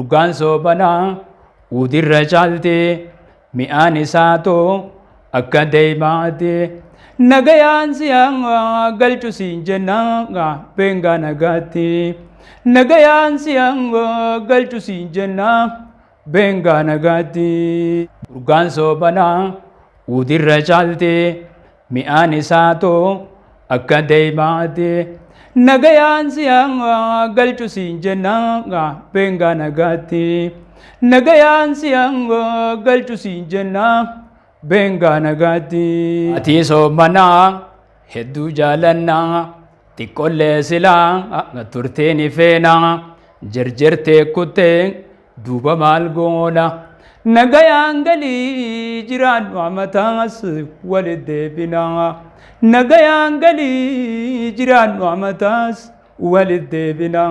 Urgaan soobanaa udirra caalti mi'aan isaatoo akka deemaati. Nagayaan si'aa galchu siin jennaa beengaa nagaatti. Nagayaan si'aa galchu siin jennaa beengaa nagaatti. Urgaan soobanaa udirra caalti mi'aan isaatoo akka deemaati. Nagayaan si'aa galchu siin jennaa beengaa nagaatti. Nagayaan si'aa galchu siin jennaa beengaa nagaatti. Ati soomanaa hedduu jaalannaa xiqqollee silaa turteen feenaa jirjirtee kuttee duuba maal goona. Nagayaan galii jiraannu amataas walit deebinaa. Nagayaan galii jiraannu amataas walit deebinaa.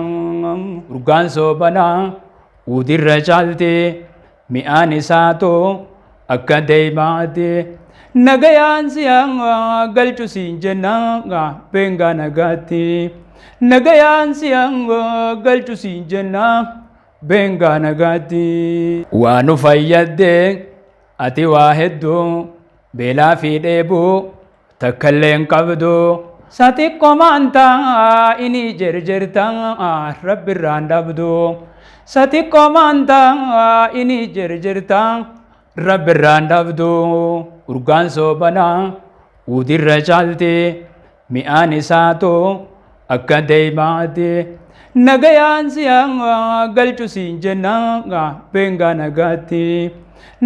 Urgaan soobanaa udirra caalti mi'aan isaatoo akka deemaati. Nagayaan si'aa galchu siin jennaa beengaa nagaatti. Nagayaan si'aa galchu siin jennaa beengaa nagaatti. Waa nu fayyadde ati waa hedduu beelaa fi dheebuu takkallee hin qabdu. Saxiqqoo maantaa inni jirjirtaa rabbirraan dhabdu. Saxiqqoo maantaa inni jirjirtaa rabbirraan dhabdu. Urgaan soobanaa udirra caalti mi'aan isaatoo akka deemaati. Nagayaan si'aa galchu siin jennaa beengaa nagaatti.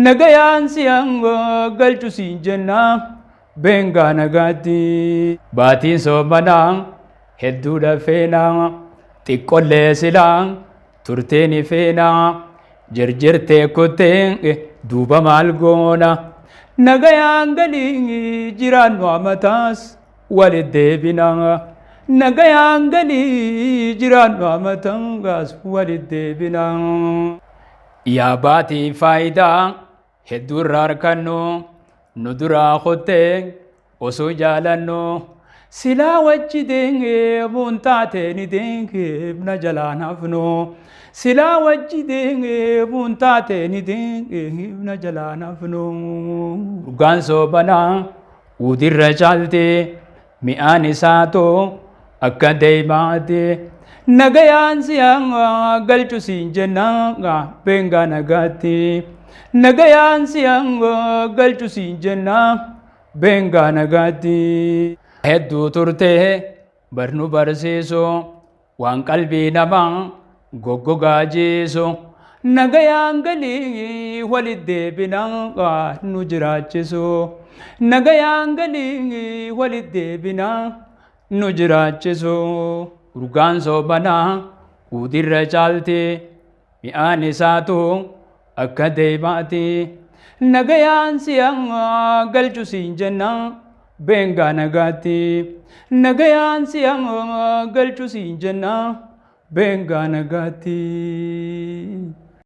Nagayaan si'aa galchu siin jennaa beengaa nagaatti. Baatiin soomanaa hedduudha feenaa xiqqollee silaa turteen feenaa jirjirtee kuttee duuba maal goona. Nagayaan galii jiraannu amataas walit deebinaa. Nagayaan galii jiraannu amataas walit deebinaa. Yaa baatii faayidaa hedduu irraa argannu nu duraa kuttee osoo jaalannu silaa wajji deemuun taate ni deemna jalaan hafnu. Silaa wajji deemuun taate ni deemna jalaan hafnu. Urgaan soobanaa udirra caalti mi'aan isaatoo akka deemaati. Nagayaan si'aa galchu siin jennaa beengaa nagaatti. Nagayaan si'aa galchu siin jennaa beengaa nagaatti. Hedduu turtee barnu barsiisu waan qalbii namaa goggogaa jiisu. Nagayaan galii walit deebinaa nu jiraachisu. Nagayaan galii walit deebinaa nu jiraachisu. Urgaan soobanaa udirra caalti mi'aan isaatu akka deemaati. Nagayaan si'aa galchu siin jennaa beengaa nagaatti. Nagayaan si'aa galchu siin jennaa beengaa nagaatti.